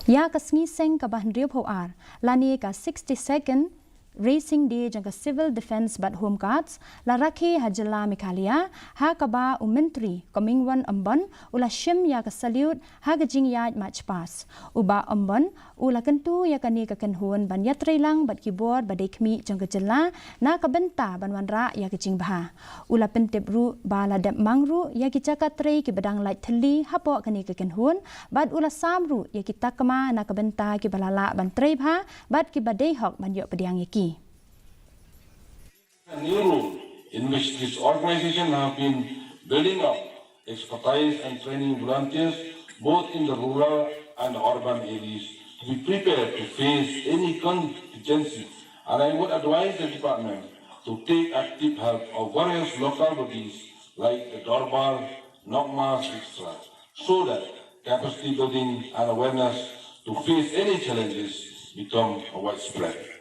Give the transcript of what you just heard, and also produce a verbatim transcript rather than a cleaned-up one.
Ïa ka sngi seng kaba hynriewphew ar lane ka sixty-second Raising Day jong ka Civil Defence bad Home Guards la rakhe ha jylla Meghalaya, ha kaba u Myntri Comingone Ymbon u la shim ïa ka salute ha ka jingïaid March Past. U Bah Ymbon u la kyntu ïa kane ka kynhun ban ïatreilang bad ki bor ba dei khmih jong ka jylla na ka bynta ban wanrah ïa ka jingbha. U la pyntip ruh ba la dep mang ruh ïa ki jaka trei kiba dang lait thylli hapoh kane ka kynhun, bad u la sam ruh ïa ki takma na ka bynta kiba la lah ban trei bha bad kiba dei hok ban ïoh pdiang ïa ki. A new role in which this organization have been building up expertise and training volunteers both in the rural and urban areas to be prepared to face any contingency. And I would advise the department to take active help of various local bodies like the Dorbar, Nokmas, et cetera, so that capacity building and awareness to face any challenges become widespread.